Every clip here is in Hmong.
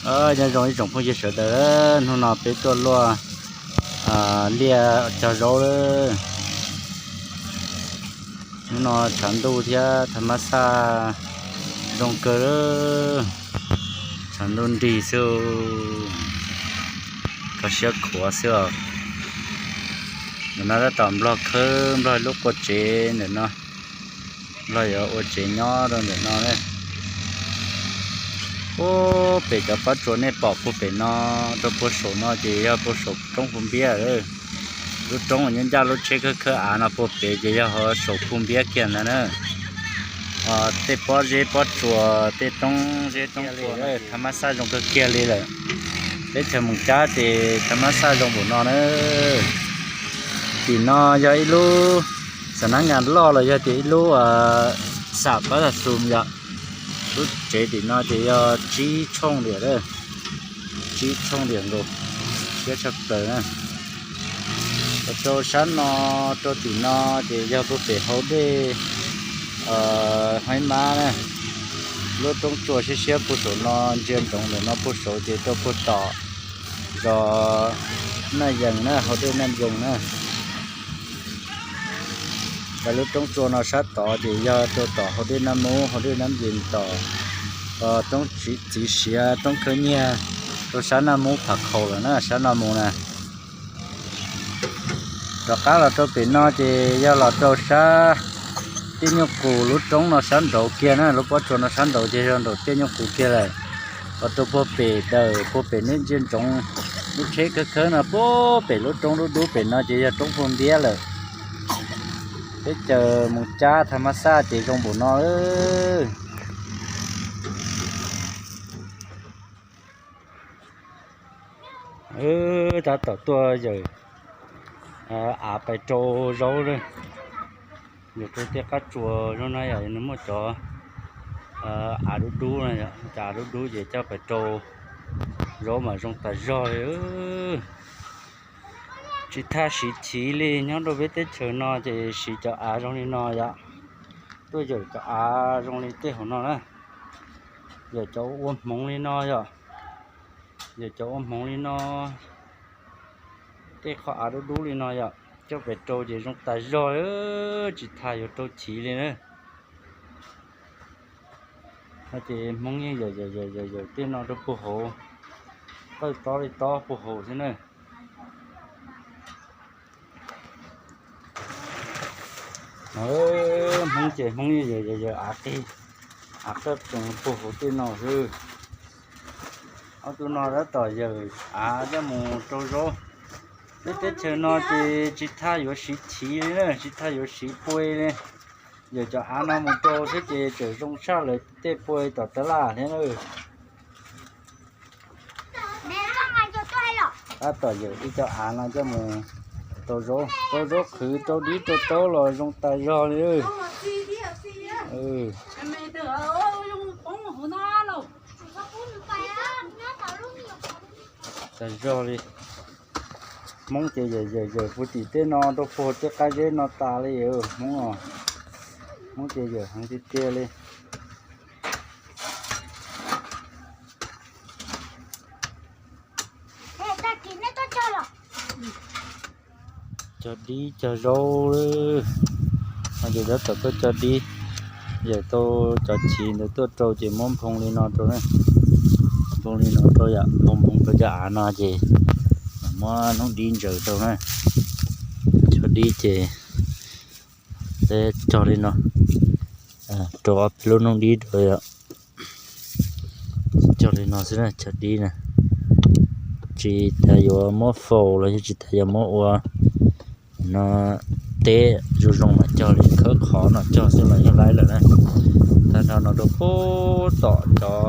Nyob zoo ib tsoom phooj ywg sawv daws, hnub no peb tuaj luaj liaj cog zaub lawm. Hnub no tshav ntuj thiab thas mas xaj zoo kawg, tshav ntuj nrig xwb, kho siab khuav xwb os. Ntawm no tab tom nplog khawb nplog lub qua tsev ntawm no, nplog yuav ua tsev nyob rau ntawm no. Puag pem cov pob tsuas nej pom puag pem no rau puag saum no ces yog puag saum roob Phu Npiab. Lub roob uas nyob ncaj lub tsheb khawb khawb av no puag pem ces yog saum Phu Npiab kiag ntag na. Tej pob zeb pob tsuas, tej roob zeb roob tsuas, thas mas xaj zoo kawg kiag li lawm. Teb chaws Moos Cab ces thas mas xaj zoo npaum no na. Tim no yog ib lub xam nab ngas loj los yog tias ib lub xam pab tag xum yom. Lub tsev tim no ces yog tsib tshooj diam, tsib tshooj diam nkaus, siab tshaj plaws na. Rau sab no, rau tim no ces yog puag pem hauv dej Haib Mab na. Lub roob tsuas siab siab puag saum no, ntsia ntsoov ntawm no puag saum ces rau puag tom zos Naj Yees na, hauv dej Naj Yees na. Lub roob tsuas no sab tod ces yog rau tom hauv dej Naj Mub, hauv dej Naj Yees tom roob txiv siav, roob khawb nyiaj, rau sab Naj Mub Pham Khaum lawm na, sab no mus na. Rov qab los rau pem no ces yog los rau sab Tiaj Nyuj Qus lub roob no sab nraud kiag na, lub pob tsuas no sab nraud ces yog nraum Tiaj Nyuj Qus kiag lawm. Los rau puag pem dawm, puag pem nej ntsia ntsoov lub tsheb khawb khawb no, puag pem lub roob dub dub pem no ces yog roob Phu Npiab lawm. Teb chaws Moos Cab thas mas xaj ces zoo npaum no. Tab tom tuaj yawm av pais rau zaub, yawm rau tej qab tsuas zaub na yom, nws muaj cov av dub dub na, cov av dub dub ces coj pais rau zaub mas zoo tas zog li. Tsis tas siv chiv li, nyob rau peb teb chaws no ces siv cov av zoo li no yom. Tuaj yawm cov av zoo li tej hauv no na, yawm cov ua hmoov li no yom, yawm cov ua hmoov li no, tej qhov av dub dub li no yom, coj pem rau ces zoo tas zog, tsis tas yuav rau chiv li na. No ces Hmoob yeej yawm yawm yawm yawm tej no rau puag hauv, tawj tob li tob puag hauv xwb na. Hmoob ces Hmoob yeej yawm yawm yawm av qig, av qab tsoos puag hauv tej no xwb. Ob tug no tab tom yawm av coj mus rau zaub. Peb teb chaws no ces tsis tas yuav siv chiv li na, tsis tas yuav siv pua li. Yawm cov av no mus rau xwb ces tseem zoo tshaj lawv tej pua tom tav laj thiab na. Tab tom yawm ib co av no coj mus rau zaub, rau zaub qhwv, rau dib rau taub los zoo tas zog li. Tas zog li. Hmoob ces yawm yawm yawm puag tim tej no rau puag tej qab zeb no tas li Hmoob os. Hmoob ces yawm heev tiag tiag li. Cog dib cog zaub, no ces tab tom tuaj cog dib, yawm tau cov chiv ntawd tuaj rau ces muab nphoo li no rau, nphoo li no rau yom, nphoo nphoo rau cov av no ces muab noob dib ntsaws rau na. Cog dib ces cog li no, rau ob peb lub noob dib rau yom. Cog li no xwb na, cog dib na. Tsis tas yuav muab faus los yog tsis tas yuav muab ua no teb zoo zoo mas cog li, khawb qhov no cog xwb los yeej laib lawm na. Tag nrho no rau puag tom cov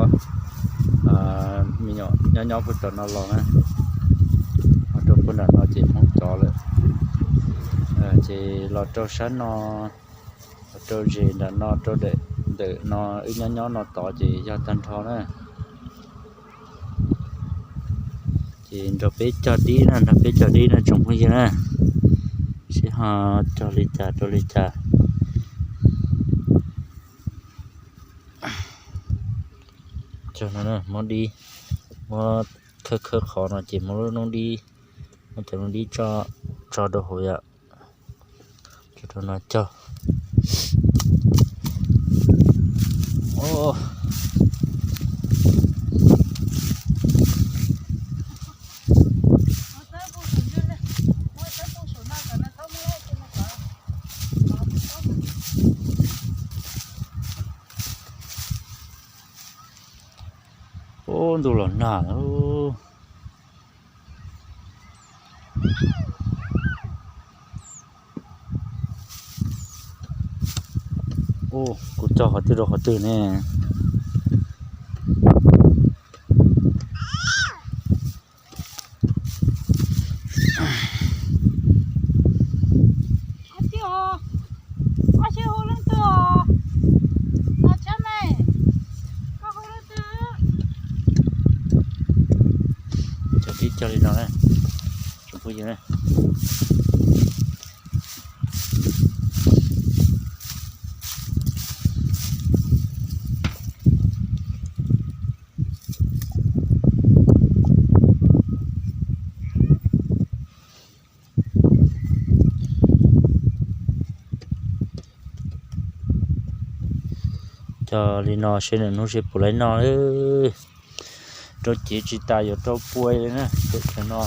me nyuam nyob nyob puag tom no los na, rau puag nram no ces Hmoob cov lawm. Ces los rau sab no, los rau zes nram no, rau ntawm no wb nyob nyob no tod ces yog tag nrho na. Ces nrog peb cog dib na, nrog peb cog dib na tsoom phooj ywg na. Seb ho cog li cas rau li cas. Cog no muab dib, Muab khawb khawb qhov no ces muab lub noob dib, muab cov noob dib tso rau hauv yom. Tso rau no cog. Ub, ntuj los nag. Ub, kuv cog qhov twg rau qhov twg ne? Cog li no na, tsoom phooj ywg na. Cog li no seb nws hnub seb puas laib noj. Rau cev tsis tas yuav rau pua li na. Tam sim no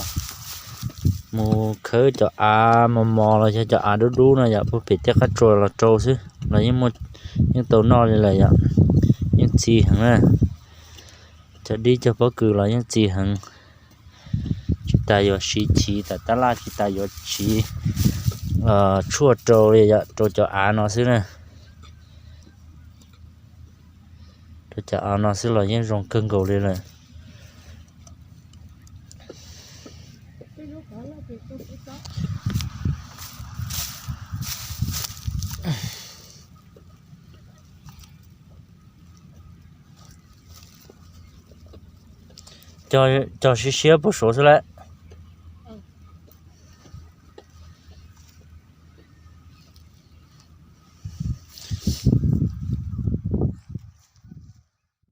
mus khawb cov av mos mos los yog cov av dub dub no yom, puag pem tej qab tsua los rau xwb los yeej muaj, yeej tau noj li lawm yom. Yeej txi heev na. Cog dib cog pob kws los yeej txi heev. Tsis tas yuav siv chiv, tam tab laj tsis tas yuav siv tshuaj rau li yom, rau cov av no xwb na. Rau cov av no xwb los yeej zoo kawg nkaus li lawm. Cog siab siab puag saud xwb lawm.